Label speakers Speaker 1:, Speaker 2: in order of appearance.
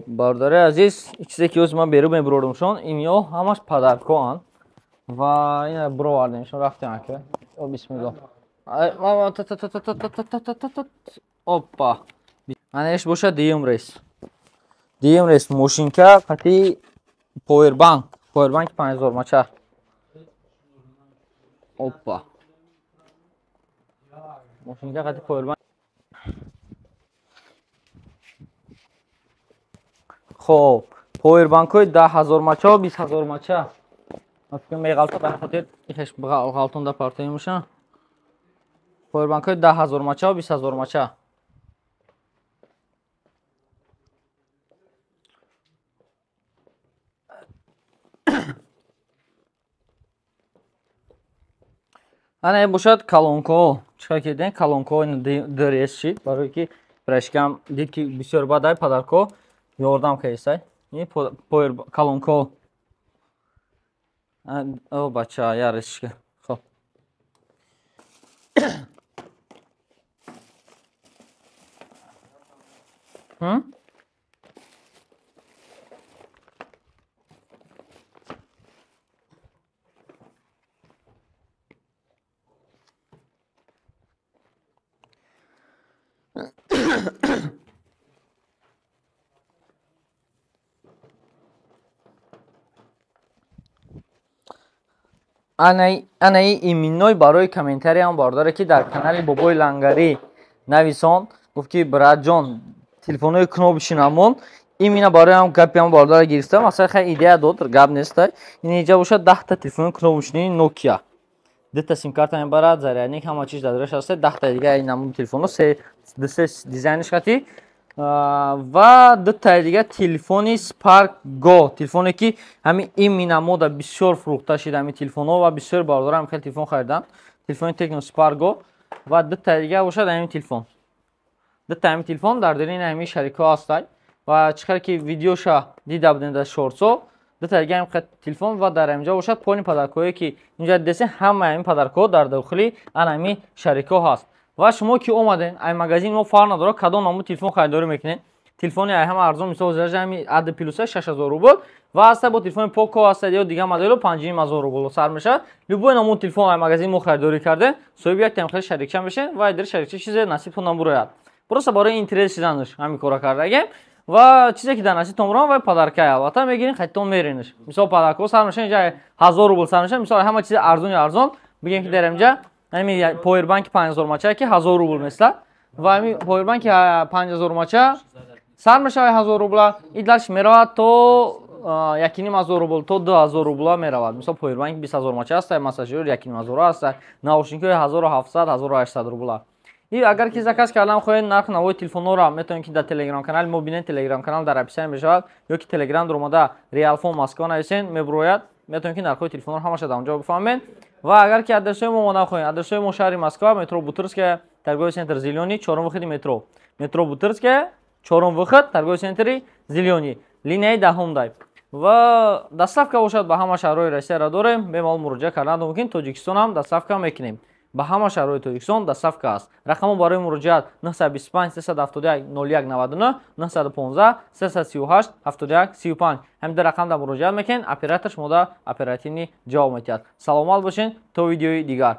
Speaker 1: Бародари азиз, чизе ки ҳозир ман берун мебурорумшон, инё ҳамаш падаркоанд ва ина буровардемшон, рафтем ака. О, бисмиллоҳ. Опа. Анаиш бошад дуюм рейс. Дуюм рейс мошинка қати повербанк, повербанки 5000 мача. Опа. Мошинка қати повербанк. Хоб, повербанкҳои 10000 мача, 20000 мача. Ман фикр меғалта, ба хотир ихеш ғалтонда партои меша. Повербанкҳои 10000 мача, 20000 мача. Ана бошад колонкаҳо. Чӣ ки дидем, колонкаҳо ин ДРС шид, барои ки брашкам дид ки бисёр бадай падарко ёрдам кардисай. Ин повер колонкаҳо. О бача, яришка. Хоб. Анаи иминой барои комментариям бародаре ки дар канали Бобои Лангарӣ нависон, гуфт ки братҷон, телефонҳои кнопочный намон. Имина бароям гапиам бародаре гирифтам, асла хай идея дод, гап нестай. Ин инҷа бошад 10 та телефони кнопочный Nokia. 2 та сим-карта мебарад, зарядник, ҳама чиз дар дураш ҳаст, 10 та дига ин намуди телефонҳо, се се дизайниш хати ва 2 таи дига телефони Spark Go, телефоне ки ҳамин имина мода бисёр фурӯхта шид ҳамин телефонҳо ва бисёр бародарам хеле телефон хариданд. Телефони Tecno Spark Go ва 2 таи дига бошад ҳамин телефон. 2 та ҳамин телефон дар дарини ҳамин шарикҳо ҳастанд ва чӣ хел ки видеоша дида будем дар шортсо, 2 та дига ҳамин телефон ва дар ҳаминҷо бошад полни падаркҳое ки инҷа дидесен, ҳамаи ҳамин падаркҳо дар дохили ана ҳамин шарикҳо ҳаст. Ва шумо ки омаден ай магазин мо, фарқ надорад кадом намуд телефон харидорӣ мекунед. Телефони ай ҳама арзон, мисол ҳами ад плюса 6000 рубл ва ҳаста бо телефони Поко ҳаста ё дигар модело 5500 рубл сар мешавад. Любой намуд телефон ай магазин мо харидорӣ кардем, соҳиби як тамхели шарикча мешавед ва дар шарикча чизе насибтон набурояд. Просто барои интерес шиданаш ҳамин кора кардагем ва чизе ки дар насибтон бурам ва подаркай албатта мегирин, хатитон меринаш. Мисол подаркҳо сар мешавад инҷа 1000 рубл сар мешавад. Мисол ҳама чизи арзони арзон бигем ки дар инҷа ҳамин повербанки 5000 мача ки 1000 рубл месла ва ҳамин повербанки 5000 мача сар мешавад 1000 рубла, и дальше меравад то 1500 рубл, то 2000 рубла меравад. Мисол повербанки 20000 мача аст, массажёр 1500 аст, наушникҳои 1700, 1800 рубла. И агар ки заказ кардан хоҳед нарх навои телефонҳоро, метавонед ки дар телеграм канали мо бинед. Телеграм канал дар описание мешавад ё ки телеграм дуромада Реалфон Москва нависен, мебурояд. Метавонед ки нархҳои телефонҳоро ҳамаша дар онҷо бифаҳмед. Ва агар ки адресҳои мо омода хоҳед, адресҳои мо шаҳри Москва, метро Бутырская, торговый центр Зелёный, чорум выходи метро. Метро Бутырская, чорум выход, торговый центри Зелёный, линияи 10-ум дай. Ва доставка бошад ба ҳама шаҳрҳои Россияро дорем, бемалол муроҷиат кардан мумкин. Тоҷикистон ҳам доставка мекунем. Ба ҳама шаҳрҳои Тоҷикистон доставка аст. Рақамҳо барои муроҷиат 925 371 01 99, 915 338 71 35. Ҳамин ду рақам дар муроҷиат мекунед, оператор шумода оперативно ҷавоб медиҳад. Саломат бошед то видеои дигар.